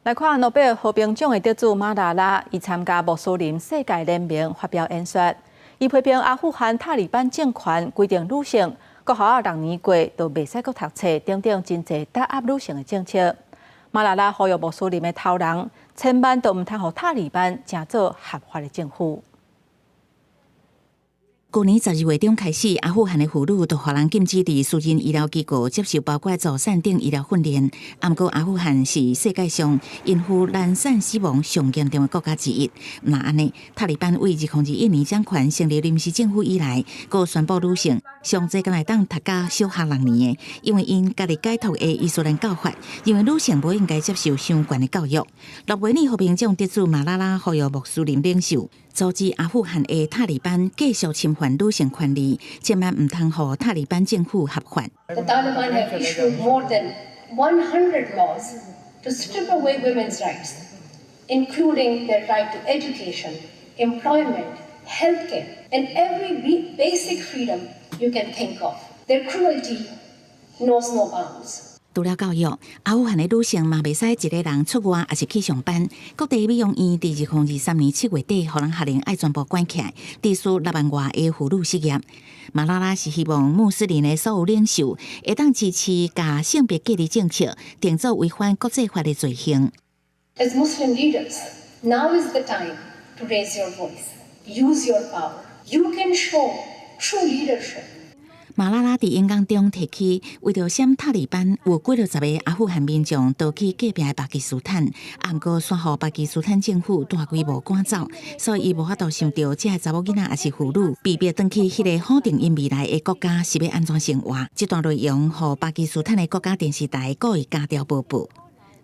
來看諾貝爾和平獎的得主馬拉拉，伊參加穆斯林世界聯盟發表演說，伊批評阿富汗塔利班政權規定女性國校六年過就袂使閣讀冊等等真濟打壓女性的政策。馬拉拉呼籲穆斯林的頭人，千萬都毋通予塔利班成做合法的政府。舊年12月中開始，阿富汗的婦女就予人禁止佇私人醫療機構接受包括助產等醫療訓練。毋過阿富汗是世界上孕婦難產死亡上嚴重的國家之一。若按呢，塔利班對2021年掌權成立臨時政府以來，閣宣布女性上濟敢會當讀到小學六年的，因為𪜶家己解託的伊斯蘭教法，認為女性無應該接受傷懸的教育。諾貝爾和平獎得主馬拉拉呼籲穆斯林領袖，阻止阿富汗的塔利班繼續侵犯女性權利，千萬毋通予塔利班政府合法。 The Taliban have issued more than 100 laws to strip away women's rights, including their right to education, employment, healthcare, and every basic freedom you can think of. Their cruelty knows no bounds. 除了教育，阿富汗的女性嘛袂使一个人出外，抑是去上班。各地美容院佇2023年7月底，予人下令愛全部關起來，致使6萬外个婦女失業。馬拉拉是希望穆斯林的所有領袖會當支持共性別隔離政策，定做違反國際法的罪行。 As Muslim leaders, now is the time to raise your voice, use your power. You can show true leadership. 馬拉拉佇演講中提起，為著閃塔利班，有幾落十个阿富汗民眾逃去隔壁的巴基斯坦，毋過煞予巴基斯坦政府大規模趕走，所以伊無法度想著這个查某囡仔抑是婦女被逼轉去彼个否定𪜶未來的國家是欲按怎生活。這段內容予巴基斯坦的國家電視台故意加調播報。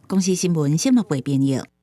公視新聞，新聞部編譯。